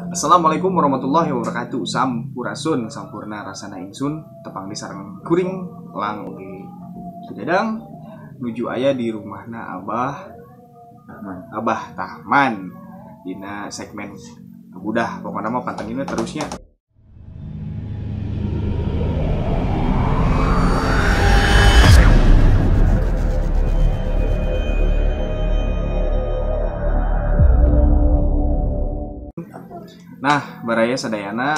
Assalamualaikum warahmatullahi wabarakatuh. Sampurasun, sampurna rasana ingsun, tepang di sareng kuring lang oge Ki Dadang nuju aya di rumahna Abah Tahman. Abah Tahman dina segmen Budah, pokoknya mah pantengin terusnya. Nah, baraya sadayana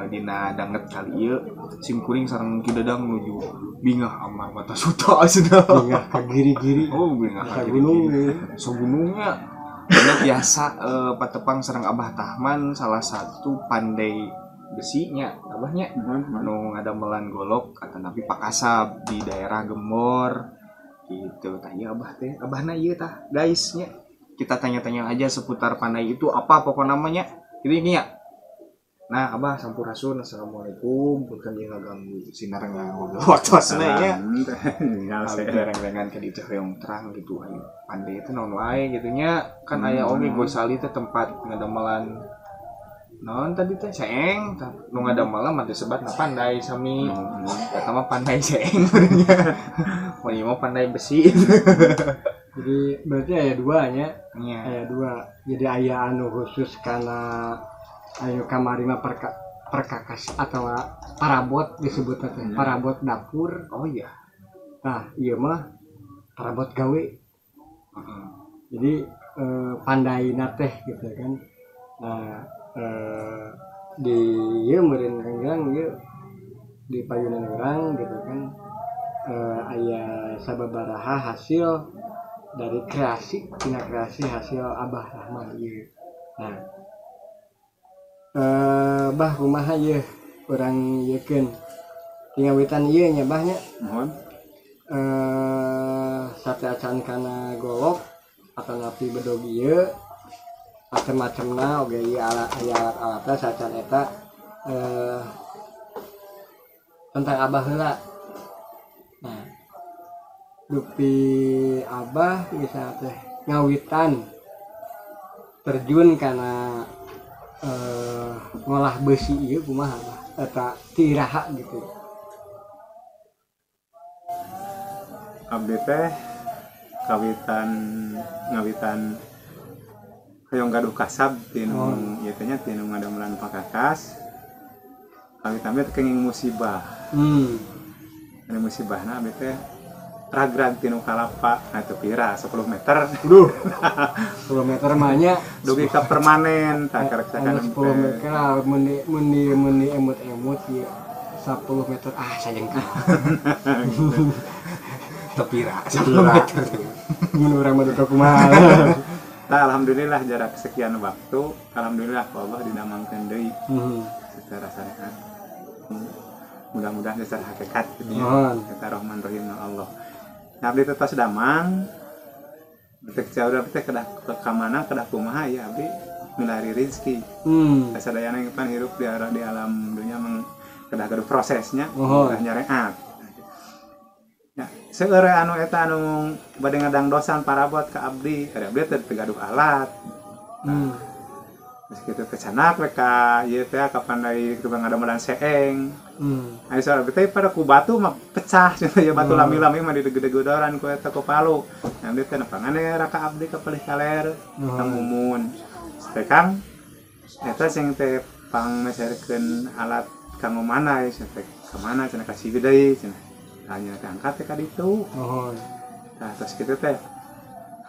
dina danget kali ieu sim kuring sareng Ki Dadang nuju bingah amar mata suta cenah. Bingah ka giri-giri. Oh, bingah ka gunung. So gunungnya. Bener biasa patepang sareng Abah Tahman salah satu pandai besinya abahnya nu ngadamelan golok atanapi pakasab di daerah Gembor gitu. Tanya abah teh, abahna ieu tah guys nya. Kita tanya-tanya aja seputar pandai itu apa pokok namanya. Gitu ini ya. Nah, Abah sampurasun, assalamualaikum. Punten ieu ngaganggu sinar ngobrol waktosna nya. Reng-rengan ka ditu hoyong terang gitu ayo. Pandai teh naon wae gitu nya. Kan aya oge Gosali teh tempat ngadamelan naon tadi teh seeng, nu ngadamelan mah disebatna pandai sami. Eta mah pandai seeng nya. Mun ieu mah pandai besi. Jadi berarti aya dua nya. Nya. Aya dua. Jadi aya anu khusus kana ayo kamari mah perkakas atau parabot disebutna teh, parabot dapur. Oh iya. Nah, ieu mah parabot gawe. Jadi pandaina teh gitu kan. Nah, di ieu meureun Kang ieu di payunan urang gitu kan. Aya sababaraha hasil dari kreasi, tina kreasi hasil Abah Rahman ieu. Nah, bah kumaha ieu urang ieukeun tingawitan ieu nya bah nya. Mohon. Sateuacan kana golok atanapi bedog ieu macem-macemna oge ieu aya alat-alatna saacan eta tentang Abah heula. Nah, dupi Abah misalnya teh ngawitan terjun kana ngolah besi ieu kumaha Abah eta tiraha gitu. Abdi teh kawitan ngawitan hoyong gaduh kasab tinu ieu teh nya tinu ngadamelan pakakas. Kawitan teh kenging musibah. Anu musibahna abdi teh ragrag tinu kalapa atau pira 10 meter. Duh. 10 meter mah nya dugi ka permanen tah karek sakana 10 meter mun di emut-emut ieu 10 meter ah sajengkal. Teu pira 10 meter. Mun urang mah duka kumaha. Nah, alhamdulillah jarak sekian waktu, alhamdulillah ku Allah didamangkeun deui. Secara syariat. Mudah-mudahan secara hakikat gitu ya. Eta Rahman Rahim Allah. Nah, abdi teh tos damang. Teh jauh abdi teh kedah ka mana kedah kumaha ya abdi milari rezeki. Sadayana yang pan hirup di alam dunia meng kedah gaduh prosesnya, kedah nyareat. Ya, seueur anu eta anu bade ngadangdosan parabot ka abdi, ari abdi teh teu gaduh alat. Terus kitu teh canak we ka ieu teh ka pandai tukang ngadamelan seeng. Aya soal abdi teh pada ku batu mah pecah cenah ya batu lami-lami mah dideged-degedoran ku eta ku palu. Nah, abdi teh nepangan raka abdi ka palih kaler Kang Mumun. Teh Kang eta sing teh pangmeserkeun alat kanggo manai cenah teh ka mana cenah ka Ciwidey cenah. Hanya teh angkat teh ka ditu. Nah, terus kitu teh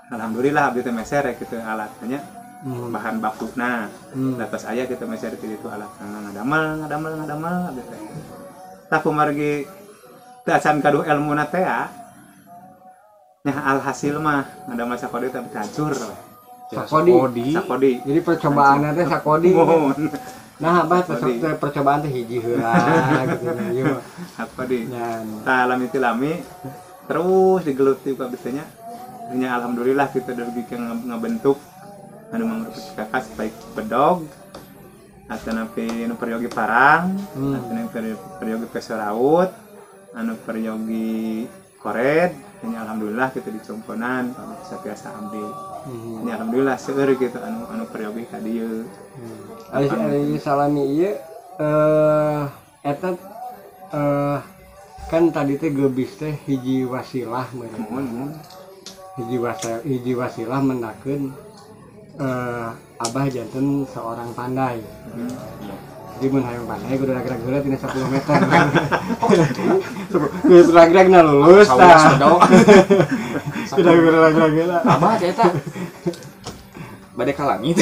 alhamdulillah abdi teh meser kitu alatnya. Bahan bakuna. Atas aya kitu meser kitu alat ngadamel abdi teh. Tah kumargi teu acan gaduh elmuna teh ya. Nya alhasil mah ngadamel sakodi teh hancur. Sakodi. Sakodi. Jadi percobaanna teh sakodi. Nah, Abah percobaan teh hiji heula gitu ieu mah. Sakodi. Tah lami ti lami terus digeluti ku abdi teh nya. Nya alhamdulillah kitu dugi ka ngabentuk anu mangrupa kakas baik bedog atanapi anu peryogi parang, atanapi peryogi peso raut, anu peryogi Kored nya alhamdulillah gitu dicomponan sabiasa abdi. Nya alhamdulillah seueur gitu anu anu peryogi ka dieu. Ari salami ieu eta kan tadi teh gebis teh hiji wasilah meureun. Hiji wasilah mendakeun abah janten seorang pandai. Jadi mun hayang pandai kudu rag-rag heula tina 10 meter. Geus rag-rag na lulus tah. Kudu rag-rag heula. Abah teh eta bade ka langit.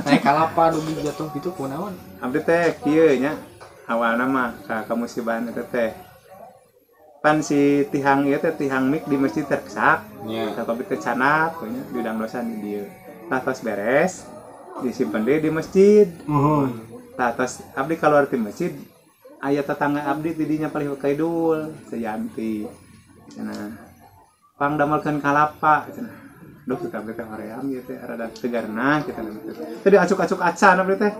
Naik kalapa dugi jatuh gitu kunaon? Abdi teh kieu nya awalna mah ka kamusibahan eta teh. Pan si tihang ieu teh tihang mik di masjid terkesak. Nya. Tah abdi teh canak nya diundang dosan di dieu. Tah tos beres disimpen deui di masjid. Muhun. Tah tos abdi keluar ti masjid aya tetangga abdi di dinya palih kaidul Seyanti cenah pang damelkeun kalapa cenah. Duh kita abdi teh hoream ieu teh rada tegarna kita teh diacuk-acuk acan abdi teh.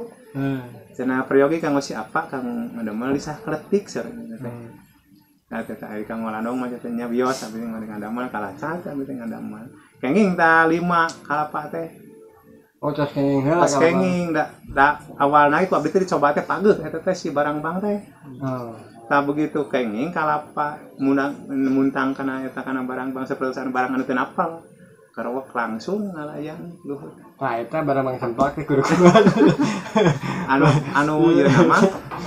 Cenah peryogi kanggo si apa kang ngadamel lisah kletik sareng teh. Nah teh ari kang walandong mah teh nya bios abdi teh ngadamel kalaca abdi teh ngadamel. Kenging ta 5 kalapa teh. Oh, tos kenging heula. Tos kenging da awalna ku abdi teh dicoba teh pageuh eta teh si barang bang teh. Oh. Tah begitu kenging kalapa muntang kana eta kana barang bang sapertosana barang anu teu napal. Karowak langsung ngalayang luhur. Tah eta barang bang semplak teh kudu kumaha. Anu ieu nama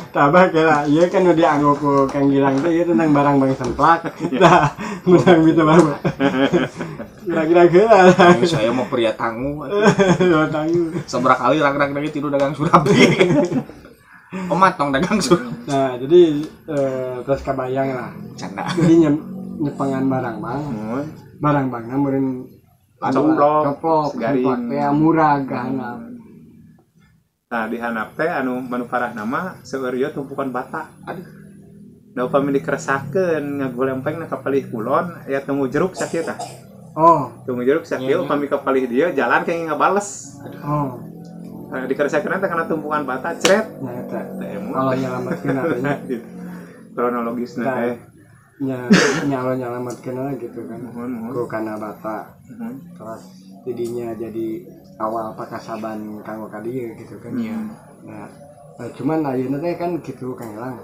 tabah kira ieu kan nu dianggo ku Kang Gilang teh ieu tentang barang bang semplak. Tah menang gitu barang. Kira-kira heula. Saya mau pria tangguh. Tangguh. Seberapa kali rag-rag lagi tidur dagang surabi. Omat tong dagang surabi. Nah, jadi terus kabayang lah. Canda. Jadi nyepengan barang bang. Barang bangna meureun coplok, garing teh murah ka handap. Nah, di handap teh anu manu parah nama seueur ieu tumpukan bata. Aduh. Da upami dikeresakeun ngagolempengna ka palih kulon aya tunggu jeruk sakieu tah. Oh, tunggu jeruk sakieu upami ka palih dieu jalan kenging ngabales. Oh. Nah, dikeresakeun teh kana tumpukan bata cret. Nah eta. Kalau nyelametkeun artinya kronologisna teh. Nya nya nyelametkeun gitu kan. Ku kana bata. Terus jadinya jadi awal pakasaban kanggo ka dieu gitu kan. Iya. Nah, cuman ayeuna teh kan gitu Kang Elang.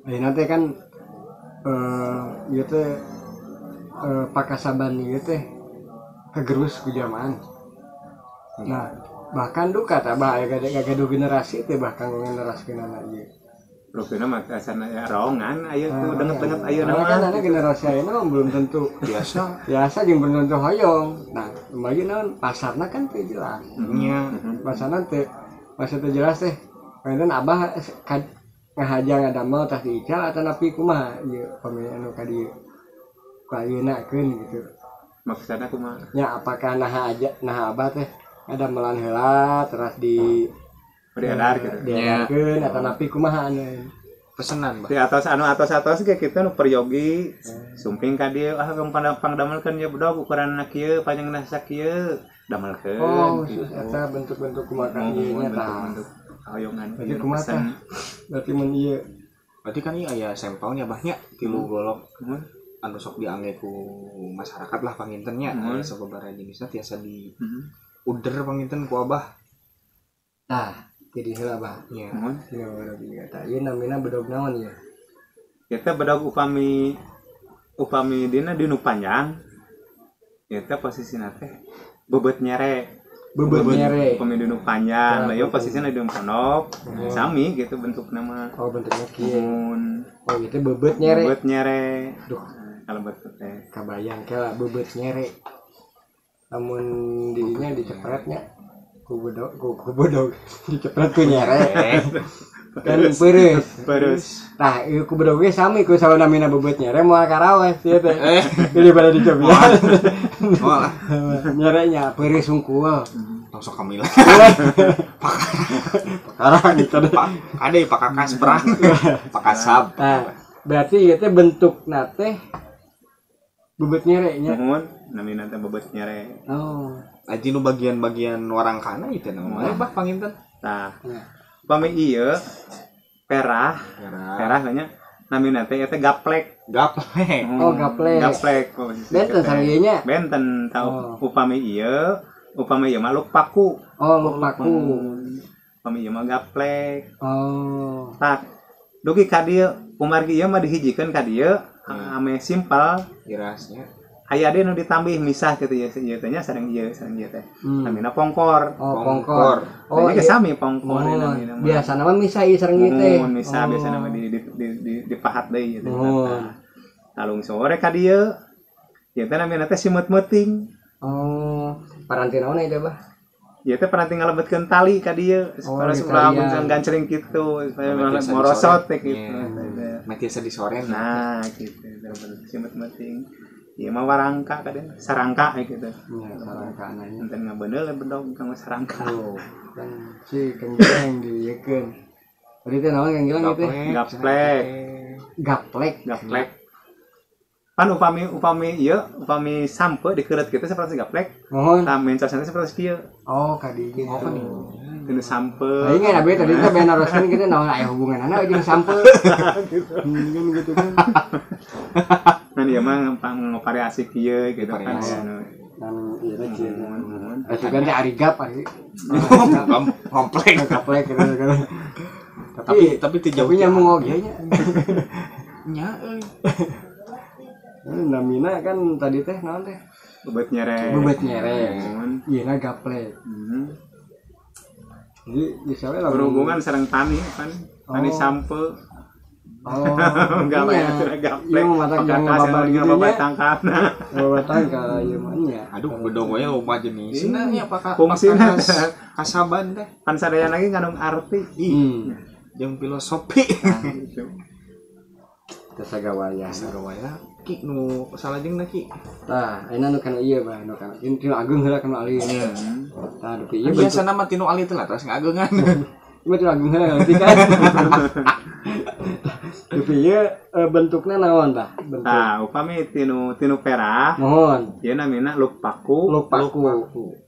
Ayeuna teh kan ieu teh pakasaban ieu teh kagerus ku jaman. Nah, bahkan duka tah bah aya gaduh generasi teh bahkan generasikeunana ieu. Rupina mah asana ya rongan aya tuh denget-denget ayeuna mah. Kan ada generasi ayeuna mah belum tentu biasa. Biasa jeung belum tentu hoyong. Nah, bagi naon pasarna kan teu jelas. Nya. Pasarna teu masih teu jelas teh. Panten abah ngahaja ngadamel tah diical atanapi kumaha ieu pami anu ka dieu. Ku ayeuna keun gitu. Maksudna kumaha? Nya apakah naha aja naha abah teh ngadamelan heula terus di beredar gitu. Diedarkeun atanapi kumaha anu pesenan bah. Di atas anu atos-atos ge kitu nu peryogi sumping ka dieu ah pangdamelkeun ye bedog ukuranna kieu panjangna sakieu damelkeun. Oh, khusus eta bentuk-bentuk kumaha ieu nya tah. Bentuk hoyongan. Berarti kumaha tah? Berarti mun ieu. Berarti kan ieu aya sampelnya bah nya tilu golok. Anu sok diangge ku masyarakat lah panginten nya. Aya sababaraha jenisna tiasa di uder panginten ku abah. Tah. Jadi heula bah. Iya. Dina bedog ieu tah. Ieu namina bedog naon ieu? Eta bedog upami dina dinu panjang. Eta posisina teh beubeut nyere. Beubeut nyere. Upami dinu panjang, nah ieu posisina di pondok. Sami gitu bentukna mah. Oh, bentukna kieu. Oh, ieu teh beubeut nyere. Beubeut nyere. Duh, kalebet teh. Kabayang kela beubeut nyere. Lamun dirinya dicepretnya ku bedog dicepret ku nyere kan peres tah ieu ku bedog ge sami ku sawanamina beubeut nyere moal karaos ieu teh jadi pada dicobian moal nyerenya peres hungkul tong sok kamila pakara gitu deh kade pakakas perang pakasab. Tah berarti ieu teh bentukna teh beubeut nyere nya muhun namina teh beubeut nyere. Oh. Aji nu bagian-bagian warangkana ieu teh naon bah panginten. Tah. Upami ieu perah nya Namina teh eta gaplek. Gaplek. Oh, gaplek. Gaplek. Benten sareng ieu nya. Benten tah upami ieu, upami ieu mah luk paku. Oh, luk paku. Upami ieu mah gaplek. Oh. Tah dugi ka dieu kumargi ieu mah dihijikeun ka dieu ame simpel dirasnya. Aya deui nu ditambih misah kitu ya ieu teh nya sareng ieu teh. Namina pongkor. Oh, pongkor. Oh, ieu sami pongkor namina. Biasana mah misah ieu sareng ieu teh. Mun misah biasana mah di dipahat deui ieu teh. Talung sore ka dieu. Ieu teh namina teh simeut meuting. Oh, paranti naon ieu teh, Bah? Ieu teh paranti ngalebetkeun tali ka dieu supaya ulah gancring kitu, supaya morosot teh kitu. Mah tiasa disoren. Nah, kitu simeut meuting. Ieu mah warangka kadang sarangka gitu. Iya, sarangka nanya. Enten ngabeneul bedog kanggo sarangka. Oh, kan si Kang Gilang dieukeun. Tadi teh naon Kang Gilang ieu teh? Gaplek. Gaplek, gaplek. Pan upami ieu, upami sampe dikeureut kitu sapertos gaplek. Mohon. Tah mencosna sapertos kieu. Oh, ka dieu. Oh, kan. Tinu sampe. Lah ingat abi tadi teh ben naroskeun kitu naon aya hubunganana jeung sampe. Gitu gitu kan. Kan ieu mah ngapariasi kieu gitu kan. Dan ieu teh kieu. Atuh kan teh ari gap ari. Komplek komplek gitu kan. Tapi teu jauh. Tapi nyambung oge nya. Nya euy. Namina kan tadi teh naon teh? Bebet nyere. Bebet nyere. Ieu na gaplek. Jadi bisa we berhubungan sareng tani kan. Tani sampe. Oh, gaplek. Ieu mah matak jeung ngababal gitu nya. Tangkana. Ngababal tangkal ieu mah nya. Aduh, bedog we loba jenisna nya apakah fungsina kasaban teh. Pan sadayana ge ngandung arti. Jeung filosofi. Gitu. Sagawaya. Sagawaya ki nu salajengna ki. Tah, ayeuna nu kana ieu bah, nu kana tinu ageung heula kana alit. Tah, dupi ieu biasana mah tinu alit lah terus ngageungan. Ieu tinu ageung heula nanti kan. Dupi ieu bentukna naon tah? Bentuk. Tah, upami tinu perah. Mohon. Ieu namina luk paku. Luk paku.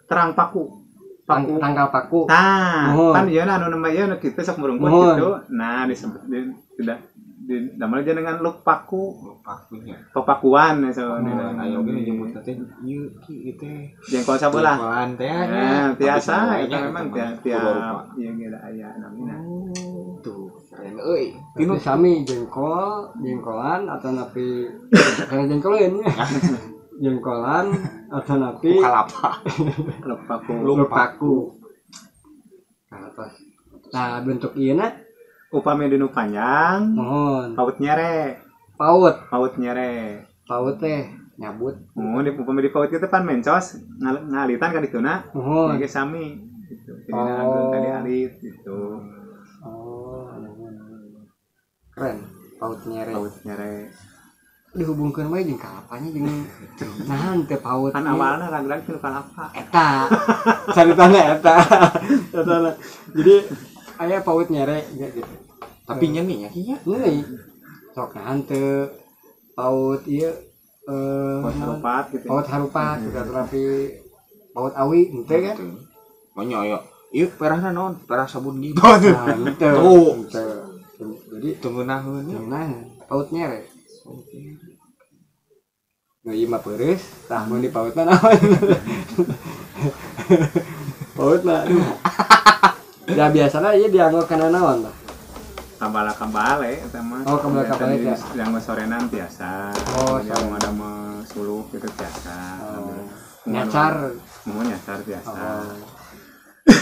Terang paku. Paku tangkal paku. Tah, pan ieu anu nama ieu nu kitu sok murungkut kitu. Nah, disebut tidak di damel dengan luk paku. Luk pakunya. Papakuan ya so. Ayo ge nyebut teh ieu ki teh. Jengkol sabelah. Jengkolan teh. Nah, tiasa eta memang tiap ieu ge da aya namina. Tuh, keren euy. Tinu sami jengkol, jengkolan atau napi kana jengkoleun. Jengkolan atau napi kalapa. Luk paku. Luk paku. Nah, bentuk ieu na upami dinu panjang, mohon. Paut nyere. Paut. Paut nyere. Paut teh nyabut. Mohon upami di paut kitu pan mencos ngalitan ka dituna. Mohon. Ge sami gitu. Jadi oh. Tadi alit gitu. Oh, keren. Paut nyere. Paut nyere. Dihubungkeun we jeung kalapanya jeung nahan teh paut. Kan awalna raglag tinu kalapa. Eta. Caritana eta. Eta. Jadi aya paut nyere gitu. Tapi nyeni nya kieu. Nyeni. Sok nahan teu paut ieu paut harupat gitu. Paut harupat gitu tapi paut awi henteu kan. Monya aya. Ieu perahna naon? Perah sabun gitu. Nah, henteu. Jadi teu ngeunaheun nya. Ngeunaheun. Paut nyere. Nu ieu mah peureus, tah mun di pautna naon? Pautna. Ya biasanya ieu dianggo kana naon tah? Kabala-kabale eta mah. Oh, kabala-kabale ya. Dianggo sorenan biasa. Oh, yang ada suluh gitu biasa. Oh. Nyacar. Mau nyacar biasa. Oh.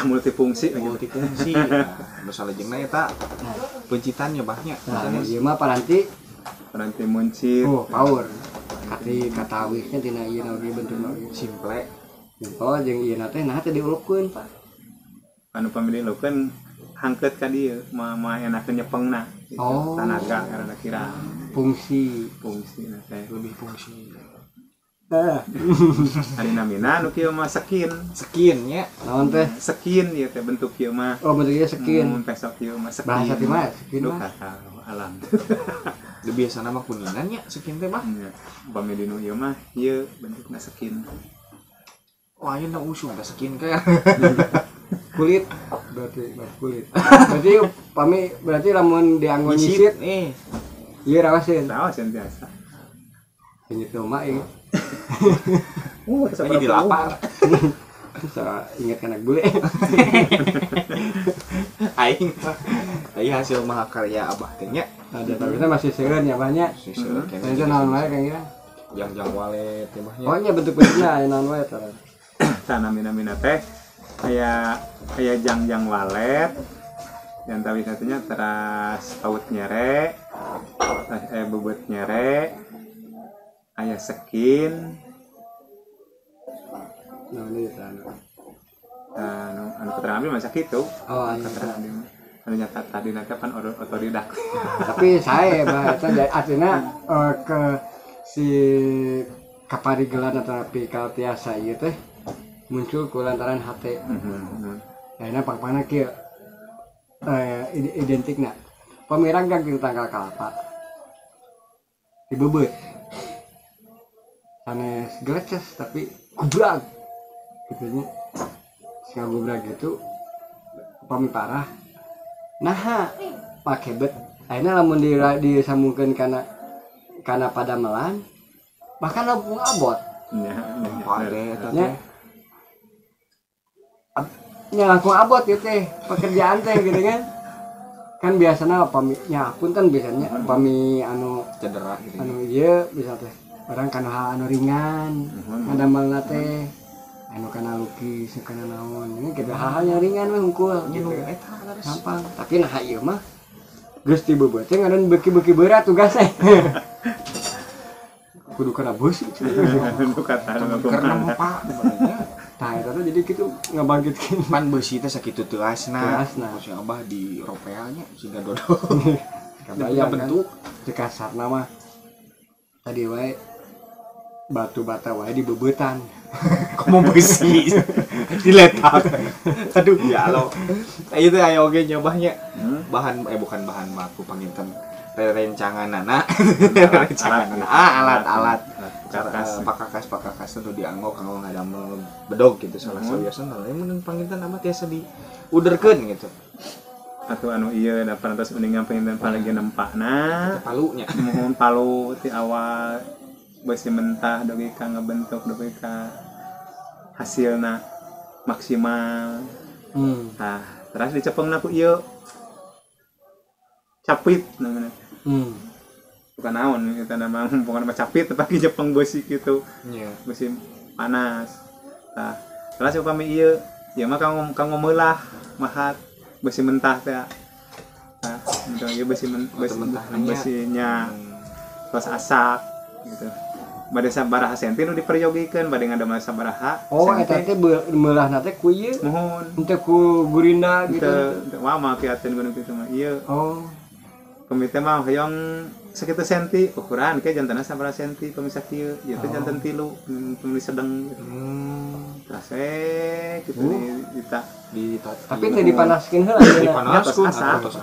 Multifungsi multifungsi. Nah, nu salajengna eta peuncitan nya bahnya. Nah, ieu mah paranti paranti muncit. Oh, power. Kati katawisnya tina ieu oge bentukna oge simple. Simple jeung ieu teh nah teh diulukkeun, Pak. Anu pamili lukeun hangkeut ka dieu mah enakeun nyepengna gitu. Oh. Tanaga karena kira fungsi fungsi teh lebih fungsi. Ari namina nu kieu mah skin. Skin nya. Naon teh? Skin ieu teh bentuk kieu mah. Oh, bentuknya skin. Mun pesok kieu mah skin. Bahasa ti mah skin mah. Alam. Biasana mah kuningan nya skin teh mah. Nya. Upami dinu ieu mah ieu bentukna skin. Oh, ayeuna usum da skin kayak. Kulit berarti kulit. Berarti pami berarti lamun dianggo nyisit Ieu rawaseun. Rawaseun biasa. Inget rumah ini. Lagi dilapar. Bisa inget anak bule. Aing mah. Tapi hasil mahakarya abah teh nya. Ada tapi teh masih seueur nya banyak. Itu naon wae Kang Ira? Jang-jang walet teh mah nya. Oh nya bentuk-bentukna aya naon wae tah. Tah namina-namina teh aya aya jang-jang walet. Dan tawi satunya teras paut nyere, aya bebet nyere, aya sekin. Nah, ini anu. Anu keterangan abdi mah sakitu. Oh, anu keterangan abdi mah. Anu nyata tadi nanti pan otodidak. Tapi saya bah eta artinya ke si kaparigelan atau kaltiasa ieu teh muncul ku lantaran hate. Ayeuna pang-pangna kieu. Identikna. Pamirang gang jeung tangkal kalapa. Dibebeut. Sanes geleces tapi gubrak. Gitu nya. Sing gubrak gitu pami parah. Naha pake bet. Ayeuna lamun disambungkeun kana padamelan bahkan lampung abot. Nya, eta teh. Nya langkung abot ieu teh pekerjaan teh gitu kan. Kan biasana pami nya punten biasanya pami anu cedera gitu. Anu ieu bisa teh orang kana hal anu ringan ngadamelna teh anu kana lukis kana naon ini gitu hal-hal yang ringan mah hungkul gitu gampang. Tapi nah ieu mah geus tibebeut teh ngadon beuki-beuki berat tugasnya. Kudu kana beusi kudu kata anu keur nempa sebenarnya. Tah eta teh jadi kitu ngabangkitkeun pan beusi teh sakitu teuasna. Ku abah di ropea nya siga dodol. Kabayang bentuk teu kasarna mah tadi wae batu bata wae dibeubetan. Komo beusi diletak. Aduh ya Allah. Ieu teh aya oge nyobahnya. Bahan bukan bahan baku panginten rencanganana. Rencanganana. Alat-alat. Pakakas nu dianggo kanggo ngadamel bedog gitu salah sawiosna lamun panginten abah tiasa diuderkeun gitu. Atuh anu ieu da parantos uningan panginten palagi nempakna. Palunya. Muhun palu ti awal besi mentah dugi ka ngabentuk dugi ka hasilna maksimal. Tah, terus dicepengna ku ieu. Capit namanya. Bukan naon kita nama bukan nama capit tapi Jepang besi gitu. Yeah. Besi panas. Tah, terus upami ieu, ieu mah kanggo meulah mahat besi mentah teh. Tah, untuk ieu besi besinya terus asak gitu. Bade sabaraha senti nu diperyogikeun bade ngadamel sabaraha. Oh, eta teh meulahna teh ku ieu. Muhun. Henteu ku gurina gitu. Teu wah mah kiateun gunung kitu mah ieu. Oh. Komite mah hoyong sakitu senti ukuran ke jantenna sabaraha senti pamisa kieu ieu teh janten 3 pami sedeng gitu. Terus kitu di tapi teh dipanaskeun heula dipanaskeun asak tos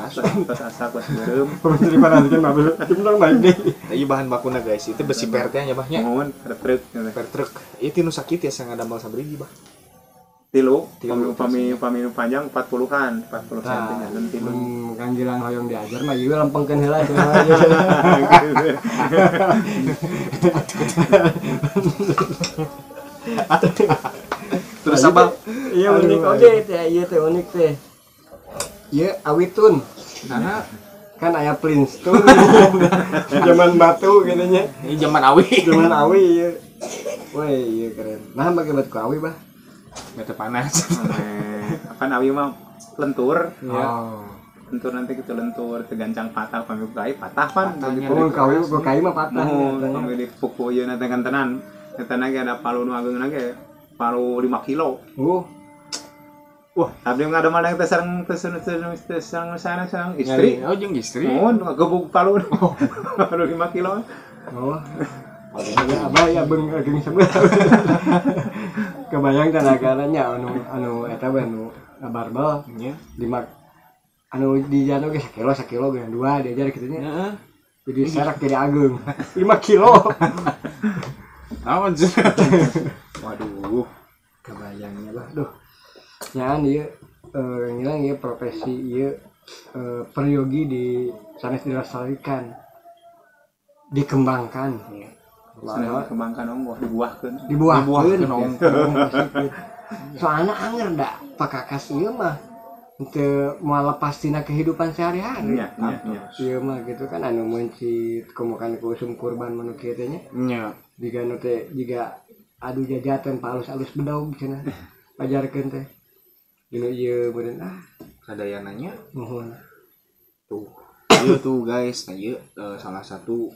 asak tos beureum dipanaskeun mah beureum baik deui. Ieu bahan bakuna guys itu besi per teh nya bah nya. Muhun per truk per truk. Ieu ti nu sakit ya ngadamel sabrigi bah. Tilu, upami panjang 40-an, 40 cm janten tilu. Kang Gilang hoyong diajar mah ieu lempengkeun heula cenah. Terus apa? Iya unik oge teh, ieu teh unik teh. Ieu awitun. Nah, kan aya Flintstone. Zaman batu gitu nya. Ini zaman awi. Zaman awi ieu. Woi, ieu keren. Nah, make batu awi bah. Batu panas. Apan awi mah lentur. Ya. Oh. Lentur nanti gitu lentur tegancang patah pami kai patah pan. Oh, kawi mah patah. Pami dipukul ieu nanti kantenan. Eta ge ada palu nu ageung ge palu 5 kilo. Wah, abdi ngadamel teh sareng teh sareng sana sareng istri. Oh, jeung istri. Mun gebug palu. Palu 5 kilo. Oh. Abah ya beung ageng sebelah. Kebayang tenagaranya anu eta we anu barbel nya 5 anu di jano ge sakilo ge 2 diajar kitu nya. Heeh. Jadi serak jadi ageung. 5 kilo. Naon sih? Waduh, kebayangnya bah. Duh. Nyaan ieu ngilang ieu profesi ieu peryogi di sanes dilestarikan. Dikembangkan. Iya. Dikembangkan onggoh dibuahkeun. Dibuahkeun onggoh. Soalna anger da pakakas ieu mah teu moal lepas tina kehidupan sehari-hari. Iya, iya. Ieu mah gitu kan anu meuncit komokan ku usum kurban manu kieu teh nya. Nya. Jiga nu teh jiga adu jajatan palus-alus bedog cenah. Pajarkeun teh. Dinu ieu meureun ah sadayananya nuhun. Tuh. Ieu tuh guys, nah ieu salah satu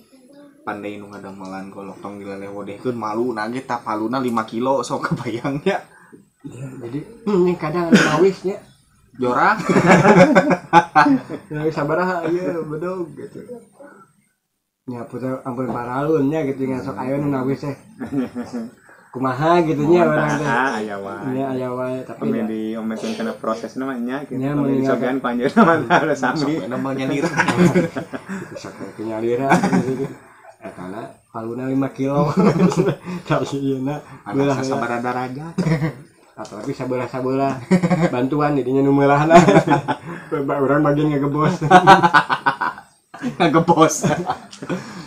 pandai nu ngadamelan golok tong dilelewodehkeun malu nage tah paluna 5 kilo sok kebayang nya. Ya, jadi ini kadang anu nawis nya jorang. Nawis sabaraha ieu bedog gitu. Nya putra ampun paralun nya gitu ngan sok aya nu nawis teh. Kumaha gitu nya urang teh. Aya wae. Nya aya wae tapi pami diomekeun kana prosesna mah nya gitu. Pami dicobian ku anjeunna mah sami. Sok namanya nyalira. Sok nyalira gitu. Etana paluna 5 kilo. Tapi ieu na belah sabaraha darajat. Atau tapi sabelah-sabelah bantuan jadinya nu meulahna. Urang bagian ngagebos. Ngagebos.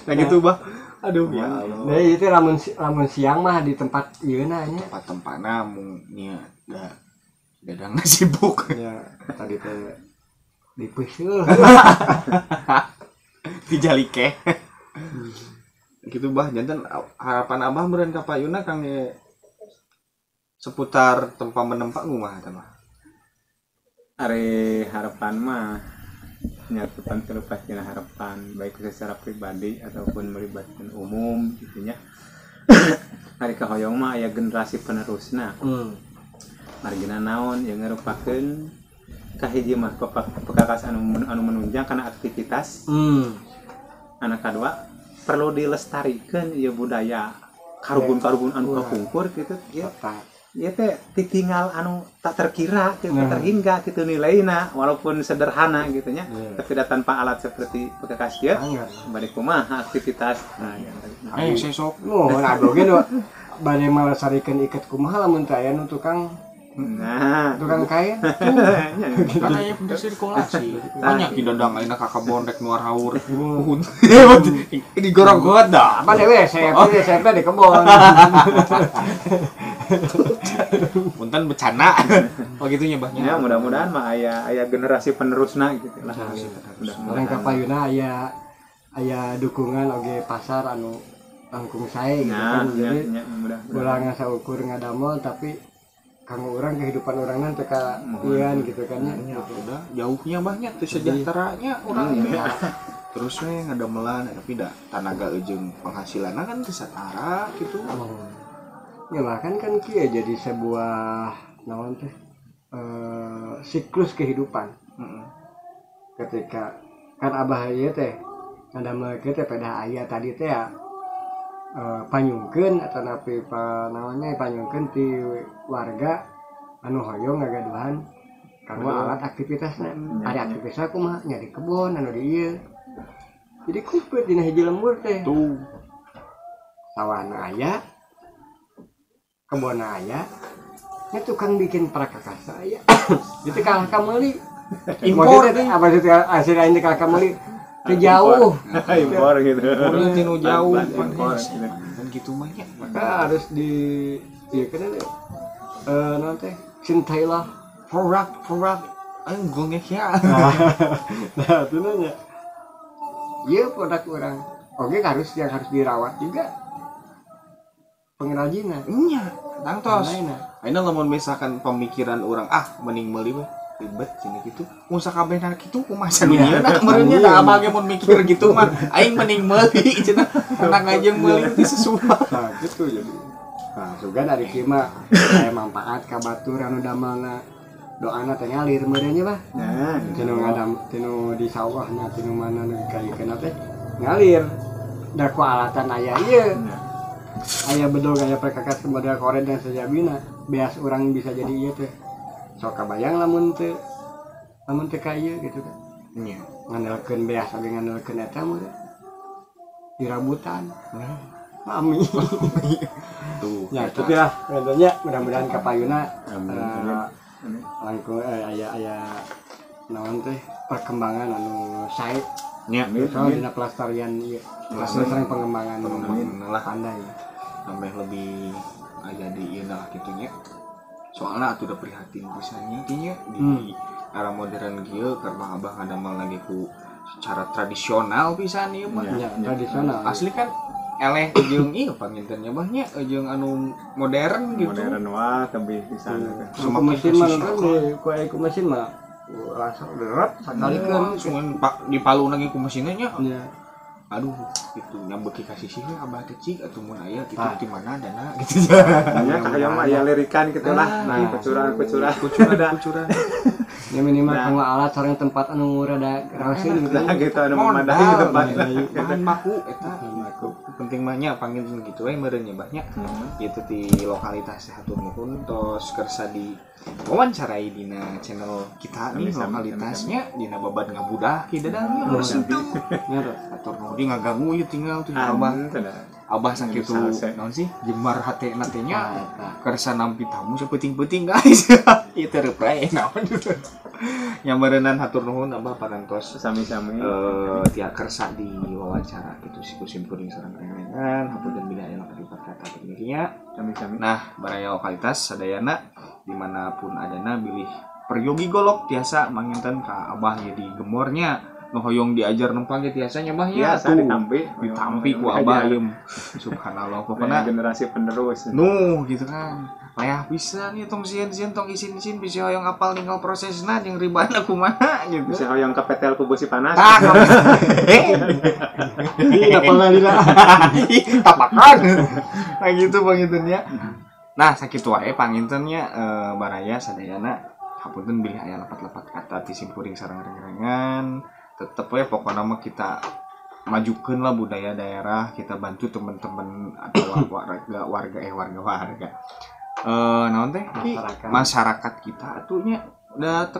Nah gitu bah. Aduh ya Allah. Nah itu lamun siang mah di tempat ieu na nya. Tempat-tempatna mung nya da dadang sibuk. Ya tadi teh dipeuseul. Dijalike. Gitu bah janten harapan abah meureun ka payuna kang seputar tempat menempa kumaha teh mah. Ari harapan mah nyatukan terlepas tina harapan baik secara pribadi ataupun melibatkan umum gitu nya. Ari kahoyong mah aya generasi penerusna. Margina naon yang ngarupakeun kahiji mah pekakas anu menunjang kana aktivitas. Anak kadua perlu dilestarikan ieu budaya karugun-karugun anu kapungkur gitu ya. Ieu teh ditinggal anu tak terkira gitu, terhingga gitu nilaina walaupun sederhana gitu nya. Tapi da tanpa alat seperti pekakas ieu bade kumaha aktivitas. Nah, ayo sesok. Nuhun abdi oge nu bade malestarikeun iket kumaha lamun teh aya nu tukang. Nah, tukang kain. Kan aya sirkulasi. Banyak di dadang ayeuna ka kebon rek nuar haur. Uhun. Digorong-gorong dah. Apa dewe SMP di kebon. Punten bercanda. Oh gitu nya bah. Ya, mudah-mudahan mah aya generasi penerusna gitu lah. Urang ka payuna aya dukungan oge pasar anu langkung sae gitu kan. Jadi ulah ngasaukur ngadamel tapi kanggo orang kehidupan orangnya teka ian gitu kan ya. Udah jauhnya banyak tuh sejahteranya orangnya. Terus we ngadamelan tapi da tanaga jeung penghasilanna kan teu satara gitu. Ya bahkan kan kieu jadi sebuah naon teh siklus kehidupan. Ketika kan abah ieu teh ngadamel kieu teh pedah aya tadi teh ya panyungkeun atau napi panaonnya panyungkeun ti warga anu hoyong ngagaduhan kanggo alat aktivitasna. Ada aktivitasna kumaha nya di kebon anu di ieu. Jadi kupet dina hiji lembur teh. Tuh. Sawahna aya, kebonna aya, nya tukang bikin prakakasa aya. Jadi kalah ka meuli. Impor teh apa sih hasil lain kalah ka meuli. Jauh impor gitu. Impor tinu jauh kan gitu mah nya. Maka harus di ieu kan naon teh cintailah produk aing gongek ya. Nah, itu nanya. Ieu produk urang. Oke harus yang harus dirawat juga. Pengrajinna. Nya, tangtos. Ayeuna lamun misalkan pemikiran urang ah mending meuli we ribet cina gitu mun sakabehna kitu kumaha sadunyana meureun nya da abah ge mun mikir gitu mah aing mending meuli cenah tenang aja meuli teh sesuatu. Nah gitu jadi. Nah sugan ari kieu mah aya manfaat ka batur anu damelna doana teh ngalir meureun nya bah. Nah tinu ngadam tinu di sawahna tinu mana nu dikaikeun teh ngalir da ku alatan aya ieu. Aya bedog aya perkakas model koret dan sejabina beas urang bisa jadi ieu teh. Sok kabayang lamun teu ka ieu gitu kan. Nya. Ngandalkeun beas oge ngandalkeun eta mah dirabutan. Mami. Tuh. Ya tapi lah katanya mudah-mudahan kapayuna langkung aya naon teh perkembangan anu sae. Nya. Soalnya dina pelestarian ieu. Pelestarian pengembangan lah pandai. Tambah lebih jadi ieu lah kitu nya. Soalna atuh udah prihatin pisan nya di era modern kieu karena abah ngadamel lagi ku secara tradisional pisan ieu mah. Ya, tradisional. Asli kan eleh jeung ieu panginten nya bah nya jeung anu modern gitu. Modern wah tebih pisan teh. Semakin mesin mah kan ku mesin mah langsung deret sakalikeun cuman pak dipalu lagi ku mesinnya nya. Iya. Aduh, itu nya beuki kasih sih abah teh cik atuh mun aya kitu di mana dana gitu. Nya kahayang mah aya lirikan kitu lah. Nah, kucuran. Ya minimal kanggo alat sareng tempat anu rada rahasia gitu. Nah, gitu anu memadai gitu tempat. Bahan baku eta penting mah nya panggil gitu we meureun nya bah nya. Gitu di lokalitas hatur nuhun tos kersa di wawancarai dina channel kita nih lokalitasnya dina babad ngabudah ki dadang nya harus itu. Hatur nuhun di ngaganggu ieu tinggal tuh abah. Abah sakitu naon sih jemar hatena teh nya kersa nampi tamu sapeuting-peuting guys. Ieu teh reuprai naon gitu. Nya meureunnan hatur nuhun abah parantos sami-sami tiap kersa di wawancara gitu si kusim kuring sareng rengan hapunten bilih aya lepat kata tekniknya sami-sami. Nah, baraya lokalitas sadayana dimanapun adana bilih peryogi golok tiasa manginten ka abah jadi gemornya nu hoyong diajar nempang ge tiasa nya bah nya tuh ditampi ku abah ieu subhanallah pokona generasi penerus nuh gitu kan leah pisan ieu tong sieun-sieun tong isin-isin bisa hoyong apal ninggal prosesna jeung ribana kumaha gitu bisa hoyong kepetel ku besi panas tah ih apal lila tapakan nah gitu panginten nya. Nah sakitu wae panginten nya baraya sadayana hapunten bilih aya lepat-lepat kata ti simkuring sareng reng-rengan. Tetep we pokokna mah kita majukeun lah budaya daerah, kita bantu teman-teman atau warga naon teh masyarakat kita atuh nya da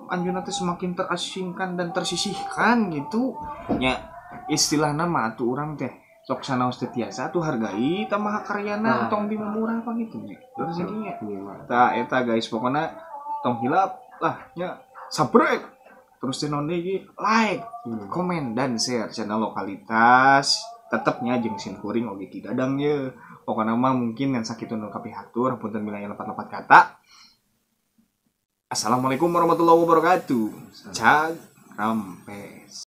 anjeunna teh semakin terasingkan dan tersisihkan gitu nya istilahna mah atuh urang teh sok sanaos teu tiasa atuh hargai tah karyana tong dimurah apa gitu nya terus nya tah eta guys pokokna tong hilap lah nya subscribe terus naon deui like, komen dan share channel lokalitas tetepnya jeung simkuring oge Ki Dadang ye. Pokona mah mungkin ngan sakitu nu kapihatur hapunten bilih lepat-lepat kata. Assalamualaikum warahmatullahi wabarakatuh. Cag rampes.